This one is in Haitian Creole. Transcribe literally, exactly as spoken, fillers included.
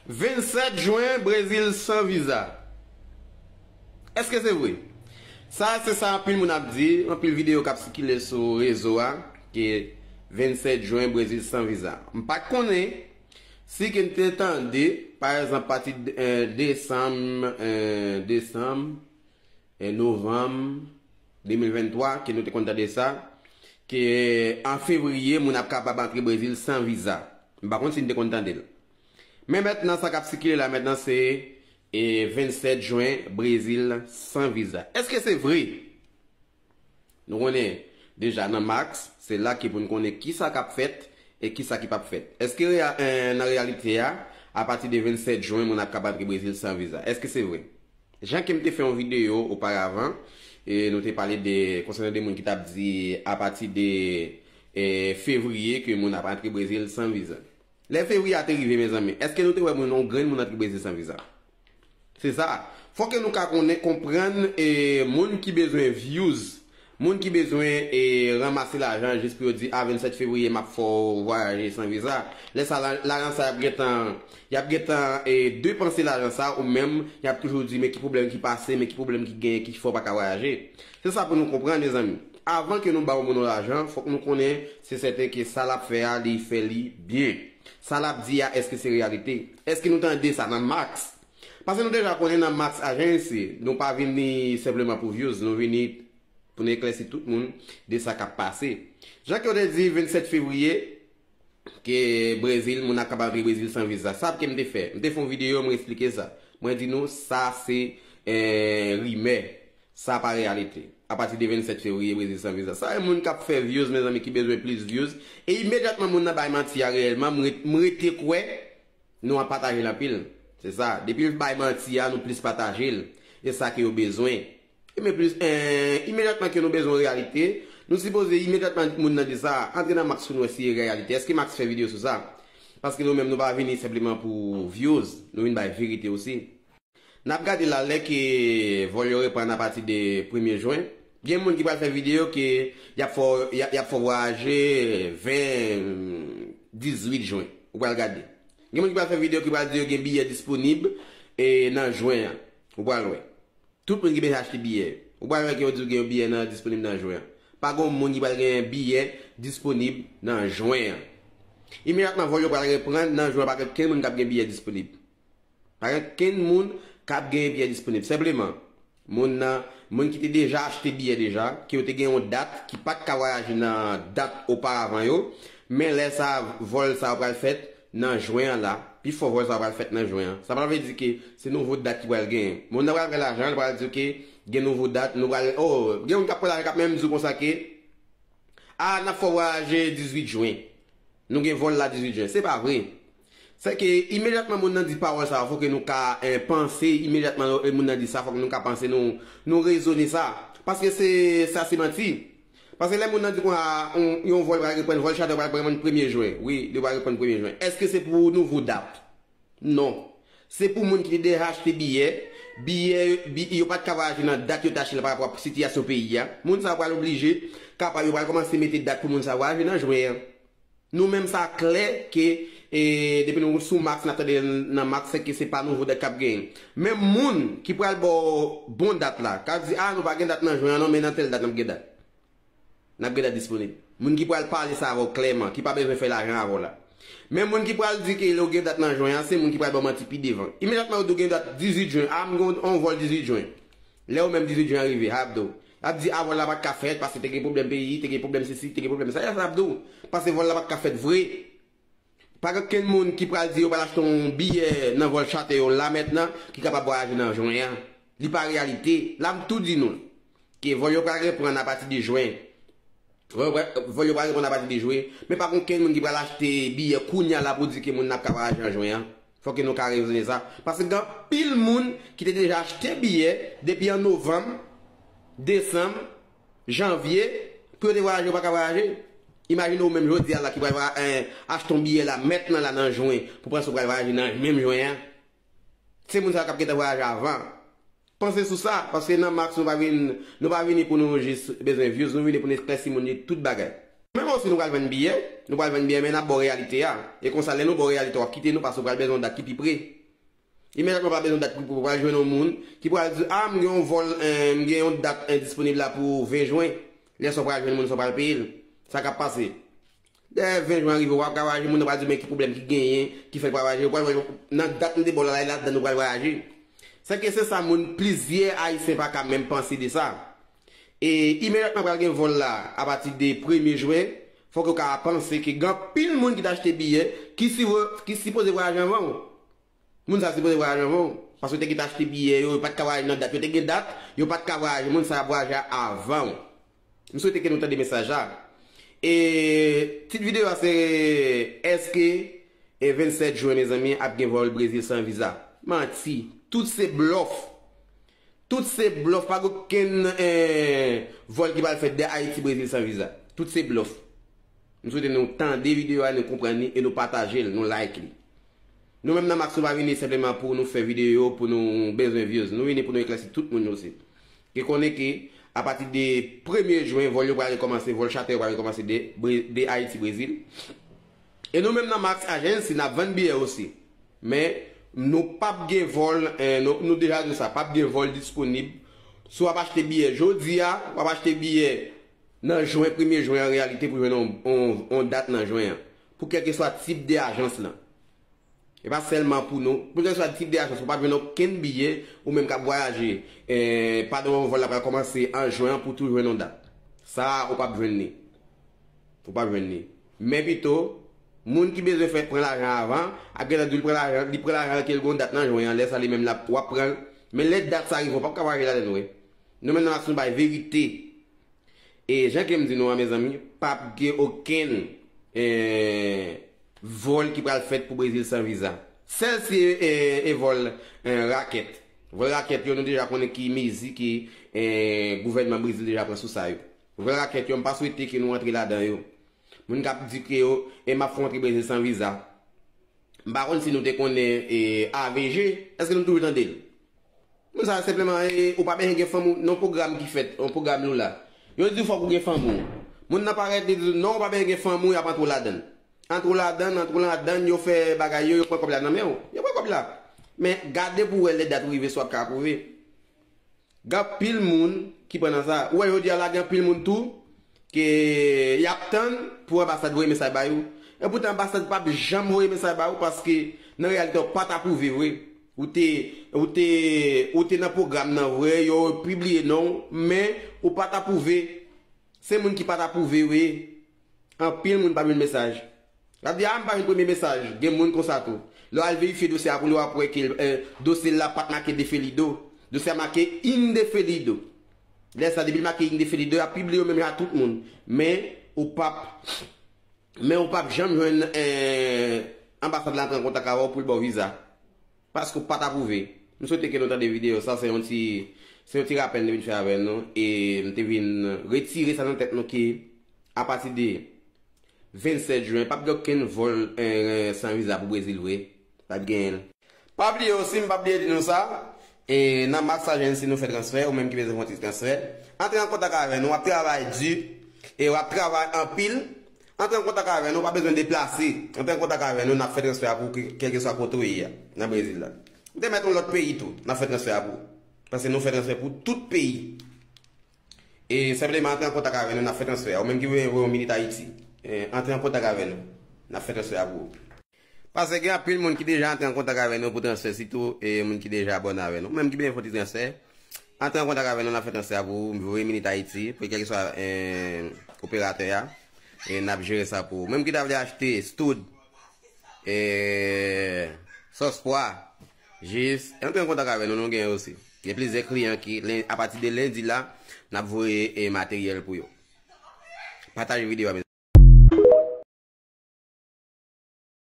Vennsèt jen, Brezil san viza. Èske se vre? Sa se sa anpil moun ap di, anpil videyo k ap sikile sou rezo a, ke vennsèt jen, Brezil san viza. M pa t konnen si ke n te tande, pa egzanp, pati de, eh, desanm, eh, desanm, eh, novanm de mil venntwa, ke nou te konn tande sa, ke an fevriye, moun ap kapab antre Brezil san viza. M pa konn si n te konn tande l. Men mentnan, sa k ap sikile la mentnan, se, eh, vennsèt jen, Brezil san viza. Èske se vre? Nou konnen deja nan Max, se la ki pou n konnen kisa k ap fèt e kisa ki p ap fèt. Èske reya-, eh, nan reyalite a, apati de vennsèt jen, moun ap kapab antre Brezil san viza? Èske se vre? Jan ke m te fè yon videyo oparavan, e nou te pale de, konsènan de moun ki t ap di apati de, eh, fevriye ke moun ap antre Brezil san viza. Lè fevriye a te rive, mezanmi, èske nou te wè moun, yon grenn moun antre Brezil san viza? Se sa. Fòk ke nou ka konnen, konprann, e, moun ki bezwen views, moun ki bezwen, e, ranmase lajan jis pou yo di, a, vennsèt fevriye, m ap fè w vwayaje san viza. Lè sa, la, lajan sa y ap gentan, y ap gentan, e, depanse lajan sa, ou menm, y ap toujou di, men ki pwoblèm ki pase, men ki pwoblèm ki genyen, ki fè w pa ka vwayaje. Se sa pou nou konprann, mezanmi. Avan ke nou ba yon moun yon lajan, fòk nou konnen, se sèten ke sa l ap fè a, li fè li byen. Sa l ap di a, èske se reyalite? Èske nou tande sa nan Max? Paske nou deja konnen nan Max Agency, nou pa vini senpleman pou views, nou vini pou n eklèsi tout moun de sa k ap pase. Jan ke w te di, vennsèt fevriye, ke Brezil, moun ap kapab antre Brezil san viza. Sa ke m te fè? M te fè yon videyo, mwen eksplike sa. Mwen di nou, sa se, eh, rimè. Sa pa reyalite. Apati de vennsèt fevriye, Brezil san viza. Sa e moun k ap fè views, mezanmi, ki bezwen plis views. E imedyatman moun nan bay manti a reyèlman, m ret-, m rete kwè nou ap pataje l anpil. Se sa. Depi l bay manti a, nou plis pataje l. E sa ke yo bezwen. E men plis, eh, imedyatman ke nou bezwen reyalite, nou sipoze imedyatman moun nan di sa, antre nan Max pou nou wè si e reyalite. Èske Max fè videyo sou sa? Paske nou menm nou pa vini senpleman pou views, nou vin bay verite osi. N ap gade la lè ke vòl yo reprann apati de premye jen. Gen moun ki pral fè videyo ke y ap fè, y ap, y ap fè w vwayaje ven, dizuit jen. Ou pral gade. Gen moun ki pral fè videyo ki pral di yo gen biyè disponib, e, nan jen an. Ou pral wè. Tout moun ki bezwen achte biyè. Ou pral wè ke yo di w gen yon biyè nan, disponib nan jen an. Pa gen yon moun ki pral gen biyè disponib nan jen an. Imedyatman vòl yo pral reprann nan jen an, pa gen kenn moun k ap gen biyè disponib. Pa gen kenn moun k ap gen biyè disponib. Senpleman, moun nan, moun ki te deja achte biyè deja, ke yo te gen yon dat, ki pa t ka vwayaje nan dat oparavan yo, men lè sa, vòl sa yo pral fèt nan jen an la, pifò vòl sa yo pral fèt nan jen an. Sa pa vle di ke se nouvo dat ki pral genyen. Moun nan pral pran lajan, li pral di, "Ok, gen nouvo dat, nou pral," oh, gen moun k ap pran lajan, k ap menm di w konsa ke, "A, n ap fè w vwayaje dizuit jen. Nou gen vòl la dizuit jen." Se pa vre. Se ke imedyatman moun nan di pawòl sa, fòk nou ka, eh, panse, imedyatman moun nan di sa, fòk nou ka panse, nou, nou rezone sa. Paske se, sa se manti. Paske lè moun nan di konsa, yon, yon vòl pral reprann, vòl chatè pral reprann premye jen. Wi, li pral reprann premye jen. Èske se pou nouvo dat? Non. Se pou moun ki te deja achte biyè, biyè, bi-, yo pa t ka vwayaje nan dat yo te achte la pa rapò a sitiyasyon peyi a. Moun sa yo pral oblije, kapab yo pral kòmanse mete dat pou moun sa vwayaje nan jen an. Nou menm sa klè ke, e, depi nou sou Max, n ap tande nan Max, se ke se pa nouvo dat k ap genyen. Men moun ki pral ba w bon dat la, k ap di, "A, nou pa gen dat nan jen an non, men nan tèl dat n ap gen dat." N ap gen dat disponib. Moun ki pral pale sa avè w klèman, ki pa bezwen fè lajan avè w la. Men moun ki pral di ke yo gen dat nan jen an, se moun ki pral ba w manti pi devan. Imedyatman yo di w gen dat dizuit jen, a, m gen yon vòl dizuit jen. Lè ou menm dizuit jen an rive, sa y ap di w. Y ap di, a, vòl la pa t ka fèt, paske te gen pwoblèm peyi, te gen pwoblèm sesi, te gen pwoblèm sa, sa y ap di w. Paske vòl la pa t ka fèt vre. Pa gen kenn moun ki pral di yo pral achte yon biyè nan vòl chatè yo la mentnan ki kapab vwayaje nan jen an. Li pa reyalite. La m tou di nou l. Ke vòl yo pral reprann apati de jen. Vòl yo pral, vòl yo pral reprann apati de jen. Men pa gen kenn moun ki pral achte biyè kounya la pou di ke moun nan ap ka vwayaje nan jen an. Fòk ke nou ka rezone sa. Paske gen anpil moun ki te deja achte biyè depi an novanm, desanm, janvye, pou yo te vwayaje, yo pa ka vwayaje. Imajine w menm jodi a la ki pral vwa-, eh, achte yon biyè la mentnan la nan jen pou panse w pral vwayaje nan menm jen an. Se moun sa yo k ap gentan vwayaje avan. Panse sou sa, paske nan Max nou pa vin, nou pa vini pou nou jis bezwen views, nou vini pou nou eklèsi moun de tout bagay. Menm osi nou pral vann biyè, nou pral vann biyè, men n ap ba w reyalite a. E konsa, lè nou ba w reyalite a, w ap kite nou paske w pral bezwen yon dat ki pi pre. Imedyatman, pa bezwen dat pou, pou pral jwenn yon moun ki pral di, "Ah, m gen yon vòl, eh, m gen yon dat, eh, disponib la pou ven jen." Lè sa w pral jwenn moun sa, w pral peye l. Sa k ap pase? Lè ven jen rive, w ap ka vwayaje, moun nan pral di, "Men ki pwoblèm ki genyen, ki fè l pral vwayaje?" Ou pral vwayaje nan dat m te ba w la, la, ladan nou pral vwayaje. Sèke se sa moun, plizyè Ayisyen pa ka menm panse de sa. E imedyatman pral gen vòl la, apati de premye jen, fòk yo ka panse ke gen anpil moun ki t achte biyè, ki, si, ki sipoze vwayaje anvan w. Moun sa sipoze vwayaje anvan w. Paske yo te gentan achte biyè yo, yo pa t ka vwayaje nan dat. Yo te gen dat, yo pa t ka vwayaje. Moun sa ap vwayaje avan w. M swete ke nou tande mesaj la. E tit videyo a se, èske e vennsèt jen, mezanmi, ap gen vòl Brezil san viza? Manti. Tout se blòf. Tout se blòf. Pa gen okenn, eh, vòl ki pral fèt de Ayiti Brezil san viza. Tout se blòf. M swete nou tande videyo a, nou konprann li e nou pataje l, nou like li. Nou menm nan Max, nou pa vini senpleman pou nou fè videyo, pou nou bezwen views. Nou vini pou nou eklèsi tout moun osi. Ke konnen ke, apati de premye jen, vòl yo pral rekòmanse, vòl chatè yo pral rekòmanse de, Bre- de Ayiti Brezil. E nou menm nan Max Agency, n ap vann biyè osi. Men, nou p ap gen vòl, eh, nou, nou deja di sa, p ap gen vòl disponib. Si w ap achte biyè jodi a, w ap achte biyè nan jen, premye jen an reyalite pou jwenn yon, yon, yon dat nan jen an. Pou kèlkeswa tip de ajans lan. E pa sèlman pou nou. Pou kèlkeswa tip de ajans, ou p ap jwenn okenn biyè, ou menm k ap vwayaje, eh, pandan yon vòl la pral kòmanse an jen an pou tou jwenn yon dat. Sa a, ou p ap jwenn li. Ou p ap jwenn li. Men pito, moun ki bezwen fè pran lajan avan, ap gentan di l pran lajan, li pran lajan ke l gon dat nan jen an, lè sa li menm l ap, w ap pran l. Men lè dat sa rive, w p ap ka vwayaje ladan l vre. Nou menm nan Max, nou bay verite. E jan ke m di nou an, mezanmi, p ap gen okenn, eh, vòl ki pral fèt pou Brezil san viza. Sèl si, eh, e vòl, eh, rakèt. Vòl rakèt yo, nou deja konnen ki mezi ke, eh, gouvènman Brezil deja pran sou sa yo. Vòl rakèt yo, m pa swete ke nou antre ladan yo. Moun k ap di ke yo, e m ap fè w antre Brezil san viza. M pa konn si nou te konnen, eh, A V G, èske nou toujou tande l? Moun sa yo senpleman, eh, ou pa bezwen gen fanm ou, nan pwogram ki fèt, yon pwogram nou la. Yo di w fòk ou gen fanm ou. Moun nan parèt, li di w, non, ou pa bezwen gen fanm ou, y ap antre w ladan l. Antre w ladan l, antre w ladan l, yo fè bagay yo, yo pran kòb la nan men w. Yo pran kòb la. Men gade pou w wè lè dat ou rive, si w ap ka apwouve. Gen anpil moun ki pran nan sa. Ou wè jodi a la, gen anpil moun tou ke y ap tann pou anbasad voye mesaj ba yo. E poutan anbasad p ap janm voye mesaj ba ou paske nan reyalite w pa t apwouve vre. Ou te, ou te, ou te nan pwogram nan vre, yo pibliye non w, men ou pa t apwouve. Se moun ki pa t apwouve vre. Anpil moun pa jwenn mesaj. L ap di, "Ah, m pa jwenn premye mesaj." Gen moun konsa tou. Lè w al verifye dosye a pou li, w ap wè ke, eh, dosye l la pa t make defelido. Dosye a make indefelido. Lè sa, depi l make indefelido, y ap pibliye yo menm jan ak tout moun. Men, ou p ap, men ou p ap janm jwenn, eh, anbasad la antre an kontak avè w pou l ba w viza. Paske w pa t apwouve. M swete ke nou tande videyo sa, se yon ti, se yon ti rapèl m te vin fè avè nou. E m te vin retire sa nan tèt nou ke apati de vennsèt jen, p ap gen okenn vòl, eh, san viza pou Brezil vre. P ap genyen l. Pa bliye osi, m p ap bliye di nou sa, e nan Max Agency nou fè transfè, ou menm ki bezwen fè yon ti transfè, antre an kontak avè nou, w ap travay di, e w ap travay anpil, antre an kontak avè nou, w pa bezwen deplase, antre an kontak avè nou, n ap fè transfè a pou ou, kèlkeswa kote w ye a, nan Brezil la. Ou te mèt yon lòt peyi tou, n ap fè transfè a pou ou. Paske nou fè transfè pou tout peyi. E senpleman antre an kontak avè nou, n ap fè transfè a. Ou menm ki vle voye yon minit Ayiti, e, antre an kontak avè nou, n ap fè transfè a pou ou. Paske gen anpil moun ki deja antre an kontak avè nou pou transfè, sitou, e, moun ki deja abòne avè nou. Ou menm ki bezwen fè yon ti transfè, antre an kontak avè nou, n ap fè transfè a pou ou, voye minit Ayiti, pou kèlkeswa, e, operatè a, e n ap jere sa pou ou. Ou menm ki ta vle achte stud, e, sòs pwa, jis, antre an kontak avè nou, nou genyen osi. Gen plizyè kliyan ki, len- apati de lendi la, n ap voye, e, materyèl pou yo. Pataje videyo a,